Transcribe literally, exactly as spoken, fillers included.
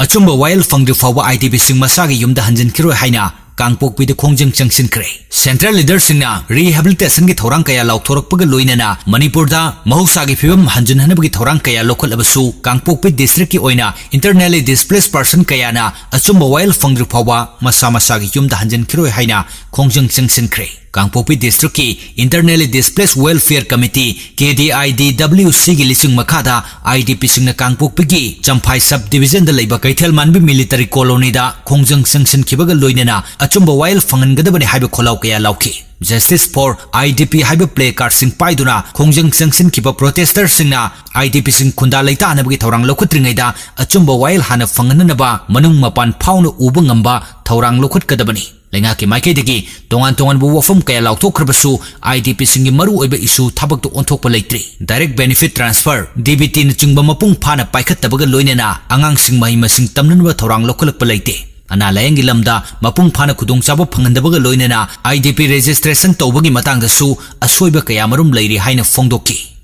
ꯑꯆꯨꯝꯕ ꯋꯥꯌꯦꯜ ꯐꯪꯗ꯭ꯔꯤ ꯐꯥꯎꯕ IDPꯁꯤꯡ ꯃꯁꯥꯒꯤ ꯌꯨꯝꯗ ꯍꯟꯖꯤꯟꯈꯤꯔꯣꯏ ꯍꯥꯏꯅ ꯀꯥꯡꯄꯣꯛꯄꯤꯗ ꯈꯣꯡꯖꯪ ꯆꯪꯁꯤꯟꯈ꯭ꯔꯦ꯫ Central leaderꯁꯤꯡꯅ rehabilitationꯒꯤ ꯊꯧꯔꯥꯡ ꯀꯌꯥ ꯂꯥꯎꯊꯣꯔꯛꯄꯒ ꯂꯣꯏꯅꯅ ꯃꯅꯤꯄꯨꯔꯗ ꯃꯍꯧꯁꯥꯒꯤ ꯐꯤꯕꯝ ꯍꯟꯖꯤꯟꯍꯟꯅꯕꯒꯤ ꯊꯧꯔꯥꯡ ꯀꯌꯥ ꯂꯧꯈꯠꯂꯕꯁꯨ ꯀꯥꯡꯄꯣꯛꯄꯤ districtꯀꯤ ꯑꯣꯏꯅ internally displaced person ꯀꯌꯥꯅ ꯑꯆꯨꯝꯕ ꯋꯥꯌꯦꯜ ꯐꯪꯗ꯭ꯔꯤ ꯐꯥꯎꯕ ꯃꯁꯥ ꯃꯁꯥꯒꯤ ꯌꯨꯝꯗ ꯍꯟꯖꯤꯟꯈꯤꯔꯣꯏ ꯍꯥꯏꯅ ꯈꯣꯡꯖꯪ ꯆꯪꯁꯤꯟꯈ꯭ꯔꯦ꯫ ꯀꯥꯡꯄꯣꯛꯄꯤ districtꯀꯤ Internally Displaced Welfare Committee, KDIDWCꯒꯤ ꯂꯤꯁꯤꯡ ꯃꯈꯥꯗ IDPꯁꯤꯡꯅ ꯀꯥꯡꯄꯣꯛꯄꯤꯒꯤ ꯆꯝꯐꯥꯏ sub divisionꯗ ꯂꯩꯕ ꯀꯩꯊꯦꯜ ꯃꯥꯟꯕꯤ military colonyꯗ ꯈꯣꯡꯖꯪ ꯆꯪꯁꯤꯟꯈꯤꯕꯒ ꯂꯣꯏꯅꯅ ꯑꯆꯨꯝꯕ ꯋꯥꯌꯦꯜ ꯐꯪꯍꯟꯒꯗꯕꯅꯤ ꯍꯥꯏꯕ ꯈꯣꯜꯂꯥꯎ ꯀꯌꯥ ꯂꯥꯎꯈꯤ꯫ Justice for IDP ꯍꯥꯏꯕ placardꯁꯤꯡ ꯄꯥꯏꯗꯨꯅ ꯈꯣꯡꯖꯪ ꯆꯪꯁꯤꯟꯈꯤꯕ protesterꯁꯤꯡꯅ IDPꯁꯤꯡ ꯈꯨꯟꯗꯥ ꯂꯩꯇꯥꯅꯕꯒꯤ ꯊꯧꯔꯥꯡ ꯂꯧꯈꯠꯇ꯭ꯔꯤꯉꯩꯗ ꯑꯆꯨꯝꯕ ꯋꯥꯌꯦꯜ ꯍꯥꯟꯅ ꯐꯪꯍꯟꯅꯅꯕ ꯃꯅꯨꯡ ꯃꯄꯥꯟ ꯐꯥꯎꯅ ꯎꯕ ꯉꯝꯕ ꯊꯧꯔꯥꯡ ꯂꯧꯈꯠꯀꯗꯕꯅꯤ꯫ ꯂꯩꯉꯥꯛꯀꯤ ꯃꯥꯏꯀꯩꯗꯒꯤ ꯇꯣꯉꯥꯟ ꯇꯣꯉꯥꯟꯕ ꯋꯥꯐꯝ ꯀꯌꯥ ꯂꯥꯎꯊꯣꯛꯈ꯭ꯔꯕꯁꯨ IDPꯁꯤꯡꯒꯤ ꯃꯔꯨꯑꯣꯏꯕ issue ꯊꯕꯛꯇ ꯑꯣꯟꯊꯣꯛꯄ ꯂꯩꯇ꯭ꯔꯤ꯫ Direct benefit transfer, DBTꯅꯆꯤꯡꯕ ꯃꯄꯨꯡ ꯐꯥꯅ ꯄꯥꯏꯈꯠꯇꯕꯒ ꯂꯣꯏꯅꯅ ꯑꯉꯥꯡꯁꯤꯡ ꯃꯍꯩ ꯃꯁꯤꯡ ꯇꯝꯅꯅꯕ ꯊꯧꯔꯥꯡ ꯂꯧꯈꯠꯂꯛꯄ ꯂꯩꯇꯦ꯫ ꯑꯅꯥ ꯂꯥꯌꯦꯡꯒꯤ ꯂꯝꯗ ꯃꯄꯨꯡ ꯐꯥꯅ ꯈꯨꯗꯣꯡꯆꯥꯕ ꯐꯪꯍꯟꯗꯕꯒ ꯂꯣꯏꯅꯅ IDP registration ꯇꯧꯕꯒꯤ ꯃꯇꯥꯡꯗꯁꯨ ꯑꯁꯣꯏꯕ ꯀꯌꯥꯃꯔꯨꯝ ꯂꯩꯔꯤ ꯍꯥꯏꯅ ꯐꯣꯡꯗꯣꯛꯈꯤ꯫